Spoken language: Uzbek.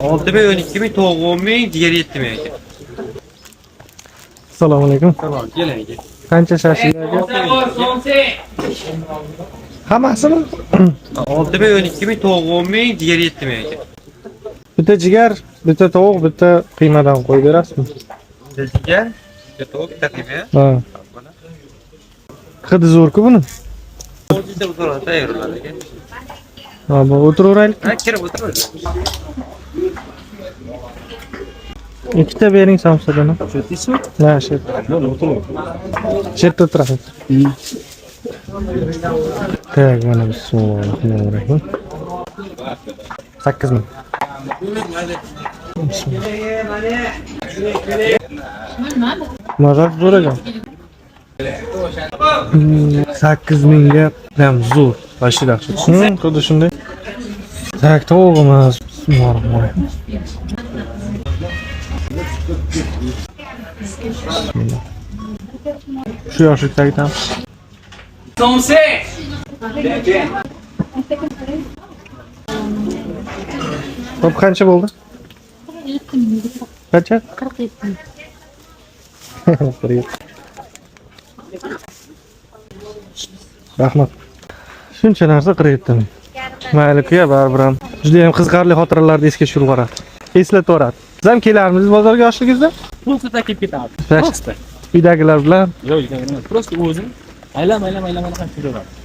6 ming, 12 ming, tovuq 10 ming, jigar 7 ming aka. Assalomu alaykum. Tamom, keling aka. Qancha shashlik aka? Hammasimi? 6 ming, 12 ming, tovuq 10 ming, jigar 7 ming aka. Bitta jigar, bitta tovuq, bitta qiymadan qo'yib berasizmi? Bitta jigar, bitta tovuq, bitta qiyma. Ha. Hidi zo'r-ku buni. O'zingizda o'tiradi, tayyorlanadi aka. Ha, bu o'tiraveraylik. Ha, kirib o'tiradi. Ikkita bering somsadan. Shu Ha, shu yerda. Shu yerda o'tiramiz. Так, mana bismillahirrohmanirrohim. 8 ming. Bismillah. Mazasi zo'r ekan. 8 mingga ham zo'r. Вообще dahshat. Xuddi shunday. Так, tovug'imiz. Bismillahirrohmanirrohim. Bismillah. Shu yoshlikdagidan. Somsa. Hop, qancha bo'ldi? Qancha? 47. 47. Rahmat. Shuncha narsa 47 ming. Mayli-ku, baribir ham. Juda ham qiziqarli xotiralarni esga tushirib yuboradi. Eslatib yuboradi. Siz ham kelarmisiz bozorga yoshligingizda? Pulsa takib ketadi. Просто. Uydagilar bilan Yo'q, yo'q, emas. Просто o'zim aylam aylam aylam aylam yuraveradi.